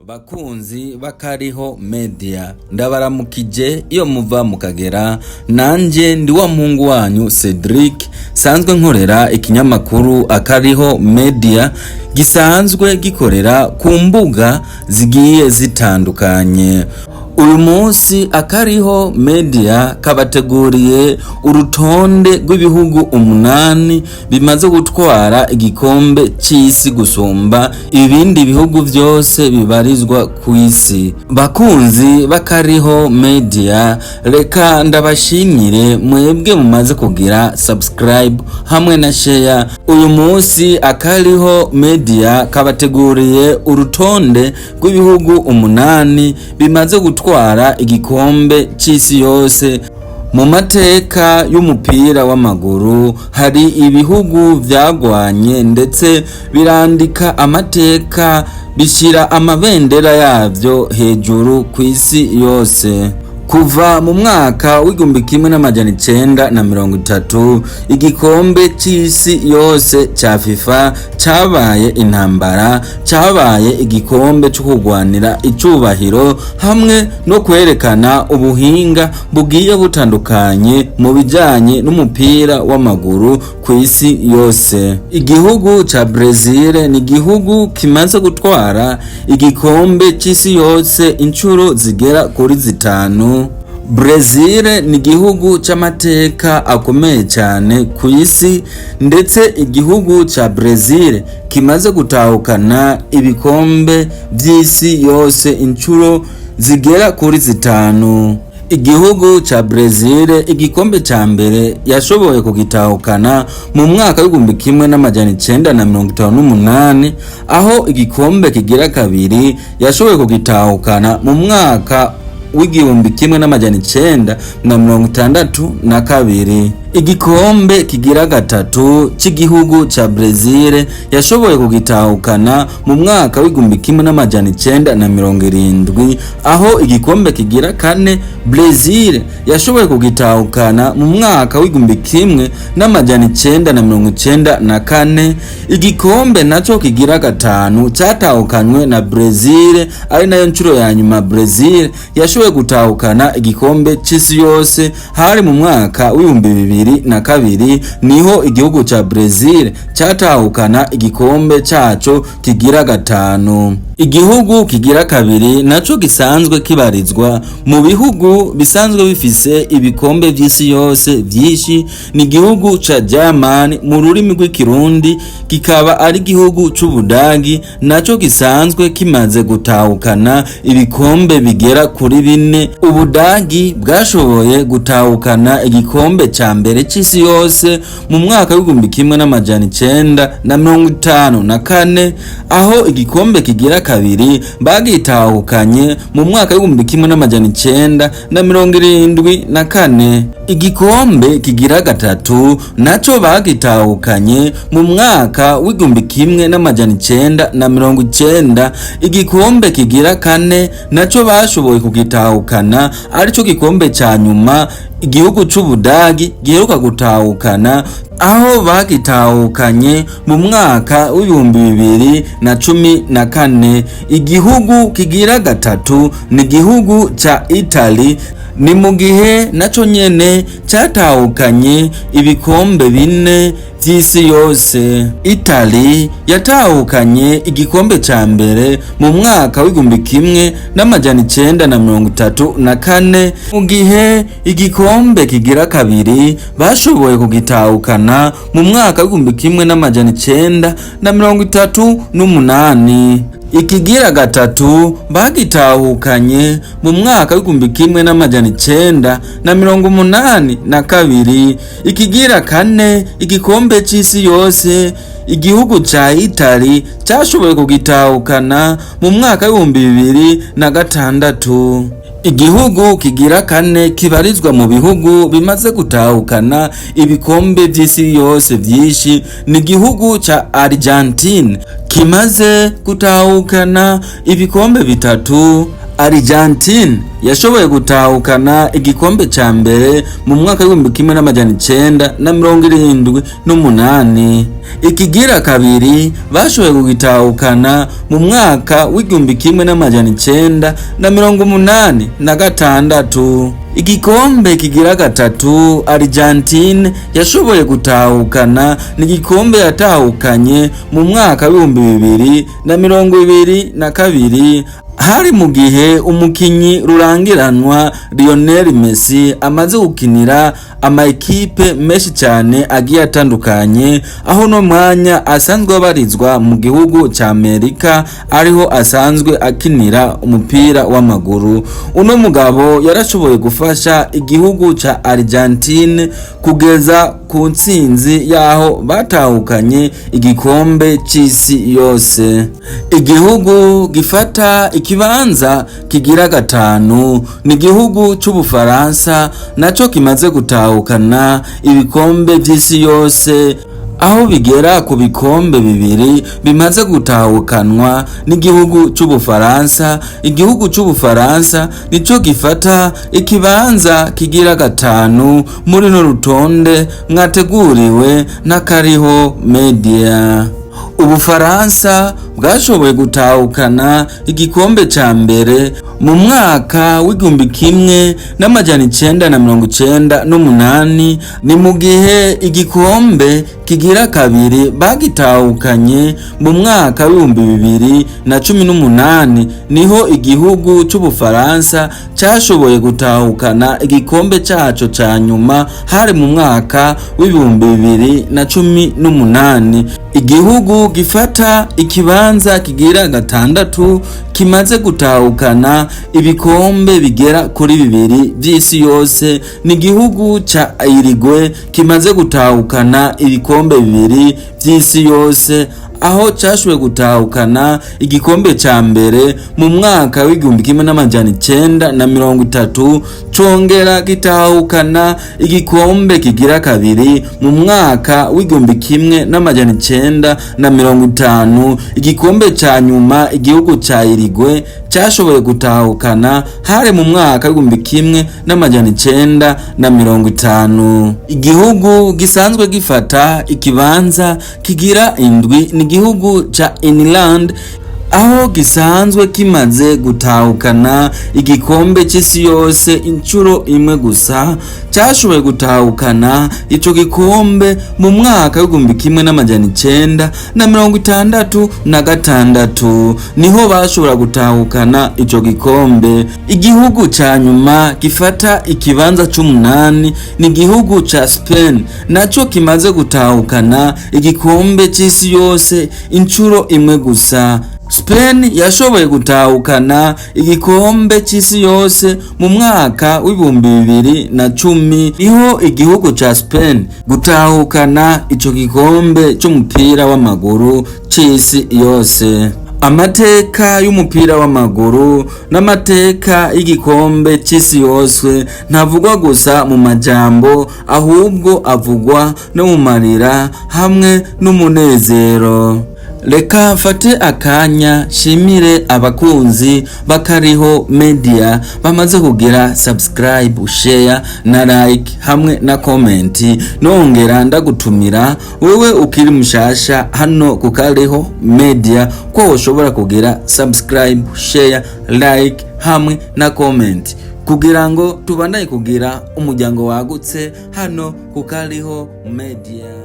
Bakunzi b'Akariho Media, ndabaramukije iyo muva mukagera. Nanje ndi wa muhungu wanyu Cedric, sanzwe nkorera ikinyamakuru Akariho Media gisanzwe gikorera ku mbuga zigiye zitandukanye. Uyu munsi Akariho Media kabateguriye urutonde rw'ibihugu 8 bimaze gutwara igikombe c'isi gusumba ibindi bihugu vyose bibarizwa kw'isi. Bakunzi b'Akariho Media, reka ndabashimire mwebwe mumaze kugira subscribe hamwe na share. Uyu munsi Akariho Media kabateguriye urutonde rw'ibihugu 8 bimaze gutwara igikombe c'isi yose. Mu mateka y'umupira w'amaguru hari ibihugu vyagwanye ndetse birandika amateka, bishira amabendera yavyo hejuru kw'isi yose. Kuva mu mwaka w'1930, igikombe c'isi yose ca FIFA cabaye intambara, cabaye igikombe co kurwanira icubahiro hamwe no kwerekana ubuhinga bugiye butandukanye mu bijanye n'umupira w'amaguru kw'isi yose. Igihugu ca Brezil ni igihugu kimaze gutwara igikombe c'isi yose incuro zigera kuri 5. Brezil ni igihugu c'amateka akomeye cyane ku isi, ndetse igihugu ca Brezil kimaze gutahukana ibikombe vy'isi yose incuro zigera kuri 5. Igihugu ca Brezil igikombe ca mbere yashoboye kugitahukana mu mwaka w'1958, aho igikombe kigira kabiri yashoboye kugitahukana mu mwaka w'1962. Igikombe kigira gatatu c'igihugu ca Brezil yashoboye kugitahukana mu mwaka w'1970, aho igikombe kigira kane Brezil yashoboye kugitahukana mu mwaka w'1994. Igikombe naco kigira gatanu catahukanywe na Brezil, ari nayo ncuro ya nyuma Brezil yashoboye gutahukana igikombe c'isi yose, hari mu mwaka w'2002, niho igihugu ca Brezil catahukana igikombe caco kigira gatanu. Igihugu kigira kabiri naco gisanzwe kibarizwa mu bihugu bisanzwe bifise ibikombe vy'isi yose vyinshi ni igihugu ca Germany, mu rurimi rw'ikirundi kikaba ari igihugu c'Ubudagi, naco gisanzwe kimaze gutahukana ibikombe bigera kuri 4. Ubudagi bwashoboye gutahukana igikombe ca mbere c'isi yose mu mwaka w'1954, aho igikombe kigira kabiri bagitahukanye mu mwaka w'1974. Igikombe kigira gatatu naco bagitahukanye mu mwaka w'1990. Igikombe kigira kane naco bashoboye kugitahukana, arico gikombe ca nyuma igihugu c'Ubudagi giheruka gutahukana, aho bagitahukanye mu mwaka w'2014. Igihugu kigira gatatu ni igihugu ca Italy, ni mu gihe naco nyene catahukanye ibikombe 4 vy'isi yose. Italy yatahukanye igikombe ca mbere mu mwaka w'1934, mu gihe igikombe kigira kabiri bashoboye kugitahukana mu mwaka w'1938. Ikigira gatatu bagitahukanye mu mwaka w'1982. Ikigira kane igikombe c'isi yose igihugu ca Italy cashoboye kugitahukana mu mwaka w'2006. Igihugu kigira kane kibarizwa mu bihugu bimaze gutahukana ibikombe vy'isi yose vyinshi ni igihugu ca Argentine, kimaze gutahukana ibikombe 3. Argentine yashoboye gutahukana igikombe ca mbere mu mwaka w'1978. Ikigira kabiri bashoboye kugitahukana mu mwaka w'1986. Igikombe kigira gatatu Argentine yashoboye gutahukana ni igikombe yatahukanye mu mwaka w'2022, hari mu gihe umukinyi rurangiranwa Lionel Messi amaze gukinira ama ekipe menshi cyane agiye atandukanye, aho no mwanya asanzwe abarizwa mu gihugu ca Amerika, ariho asanzwe akinira umupira w'amaguru. Uno mugabo yarashoboye gufasha igihugu ca Argentine kugeza ku ntsinzi yaho batahukanye igikombe c'isi yose. Igihugu gifata ikibanza kigira gatanu ni igihugu c'Ubufaransa, naco kimaze gutahukana ibikombe vy'isi yose, aho bigera ku bikombe bibiri bimaze gutahukanwa n'igihugu c'Ubufaransa. Igihugu c'Ubufaransa nico gifata ikibanza kigira gatanu muri no rutonde mwateguriwe n'Akariho Media. Ubufaransa bwashoboye gutahukana igikombe ca mbere mu mwaka w'1998, ni mu gihe igikombe kigira kabiri bagitahukanye mu mwaka w'2018. Niho igihugu c'Ubufaransa cashoboye gutahukana igikombe caco ca nyuma, hari mu mwaka w'2018. Igihugu gifata ikibanza kigira gatandatu kimaze gutahukana ibikombe bigera kuri bibiri vy'isi yose ni igihugu ca Uruguay, kimaze gutahukana ibikombe bibiri vy'isi yose, aho cashoboye gutahukana igikombe ca mbere mu mwaka w'1930, congera gitahukana igikombe kigira kabiri mu mwaka w'1950. Igikombe ca nyuma igihugu ca Uruguay cashoboye gutahukana hari mu mwaka w'1950. Igihugu gisanzwe gifata ikibanza kigira indwi ni igihugu ca England, aho gisanzwe kimaze gutahukana igikombe c'isi yose inshuro imwe gusa. Cashoboye gutahukana ico gikombe mu mwaka w'1966, niho bashobora gutahukana ico gikombe. Igihugu ca nyuma gifata ikibanza c'umunani ni igihugu ca Spain, naco kimaze gutahukana igikombe c'isi yose inshuro imwe gusa. Spain yashoboye gutahukana igikombe c'isi yose mu mwaka w'2010, niho igihugu ca Spain gutahukana ico gikombe c'umupira w'amaguru c'isi yose. Amateka y'umupira w'amaguru n'amateka y'igikombe c'isi yose ntavugwa gusa mu majambo, ahubwo avugwa no mu marira hamwe n'umunezero. Reka mfate akanya shimire abakunzi bakariho Media bamaze kugira subscribe, share na like hamwe na comment. Nongera ndagutumira wewe ukiri mushasha hano ku Kariho Media ko ushobora kugira subscribe, share, like hamwe na comment kugira ngo tubandanye kugira umuryango wagutse hano ku Kariho Media.